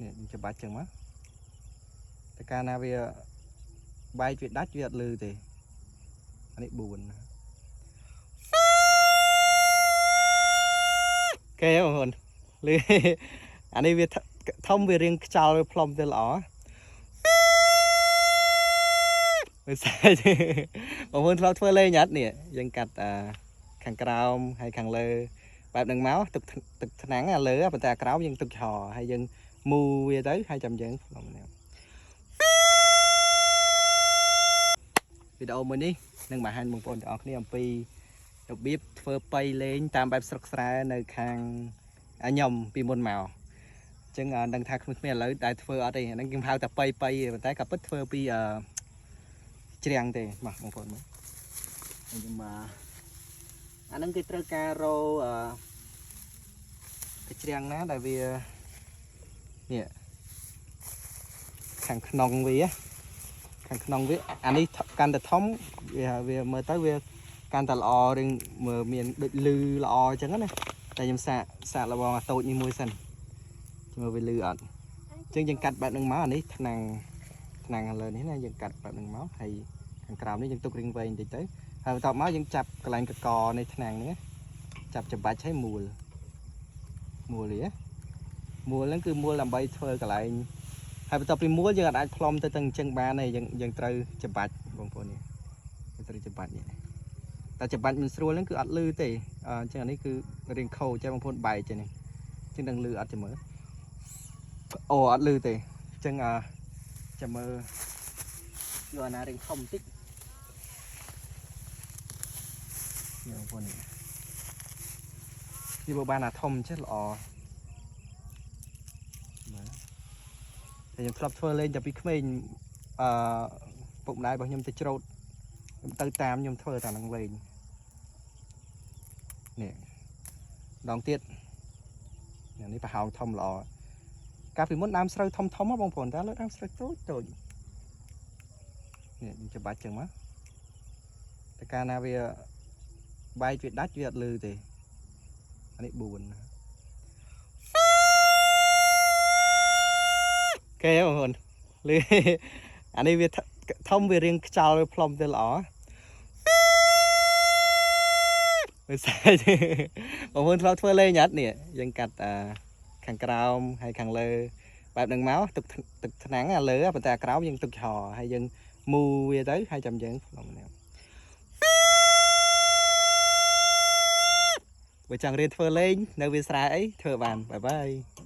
នេះច្បាច់ចឹងមកតែកាលណាវាបែកវាដាច់វាអត់លឺទេអានេះ4គេបងប្អូនលឺអានេះវាធំវារៀងខ្យល់វាផ្លុំទៅល្អមិនស្អាតបងប្អូនធ្លាប់ធ្វើលេងអត់នេះយើងកាត់ខាងក្រោមហើយខាងលើបែបហ្នឹងមកទឹកទឹកថ្នាំងអាលើប៉ុន្តែអាក្រោមយើងទុកឆហើយយើងមូវាទៅហើយចាំយើងផ្លុំនេះវីដេអូមួយនេះនឹងបង្ហាញបងប្អូនទាំងអស់គ្នាអំពីរបៀបធ្វើប៉ីលេងតាមបែបស្រុកស្រែនៅខាងខ្ញុំពីមុនមកអញ្ចឹងដឹងថាក្មេងៗឥឡូវដែលធ្វើអត់ទេអាហ្នឹងគេហៅថាប៉ីប៉ីប៉ុន្តែក៏ពិតធ្វើពីអឺច្រាំងទេមកបងប្អូនមើលខ្ញុំមកអាហ្នឹងគេត្រូវការរអឺច្រាំងណាដែលវានេះខាងក្នុងវាខាងក្នុងវាអានេះកាន់តែធំវាវាមើលទៅវាកាន់តែល្អរៀងមើលមានដូចលឺល្អអញ្ចឹងណាតែខ្ញុំសាកសាកលបងអាតូចនេះមួយសិនមើលវាលឺអត់អញ្ចឹងយើងកាត់បែបហ្នឹងមកអានេះថ្នាំងថ្នាំងខាងលើនេះណាយើងកាត់បែបហ្នឹងមកហើយខាងក្រោមនេះយើងទុករៀងវែងបន្តិចទៅហើយបន្ទាប់មកយើងចាប់កន្លែងកកនៃថ្នាំងនេះចាប់ច្បាច់ឲ្យមូលមូលនេះមូលហ្នឹងគឺមូលដើម្បីធ្វើកន្លែងហើយបន្ទាប់ពីមូលយើងអាចផ្លុំទៅទាំងអញ្ចឹងបានទេយើងយើងត្រូវច្បាច់បងប្អូននេះយើងត្រូវច្បាច់នេះតែច្បាច់មិនស្រួលហ្នឹងគឺអត់លឺទេអញ្ចឹងអានេះគឺរៀងខូចចេះបងប្អូនបែកចេះនេះអញ្ចឹងដឹងលឺអត់ចាំមើលអូអត់លឺទេអញ្ចឹងអចាំមើលយកអាណារៀងធំបន្តិចនេះបងប្អូននេះនេះបើបានអាធំចេះល្អមើលតែខ្ញុំធ្លាប់ធ្វើលេងតែពីក្មេងអឺពុកម្ដាយរបស់ខ្ញុំទៅច្រូតខ្ញុំទៅតាមខ្ញុំធ្វើតែនឹងលេងនេះម្ដងទៀតនេះប្រហោងធំល្អកាលពីមុនដើមស្រូវធំធំហ៎បងប្អូនតែលើដើមស្រូវតូចតូចនេះច្បាច់ចឹងមកតែកាលណាវាបែកវាដាច់វាអត់លឺទេអានេះ4គេបងប្អូនលឺអានេះវាធំវារៀងខ្យល់វាផ្លុំទៅល្អមិនស្អាតបងប្អូនធ្លាប់ធ្វើលេងអត់នេះយើងកាត់ខាងក្រោមហើយខាងលើបែបហ្នឹងមកទឹកទឹកថ្នាំងអាលើប៉ុន្តែអាក្រោមយើងទុកឆហើយយើងមូវាទៅហើយចាំយើងផ្លុំនេះបើចង់រៀនធ្វើលេងនៅវាស្រែអីធ្វើបានបាយបាយ។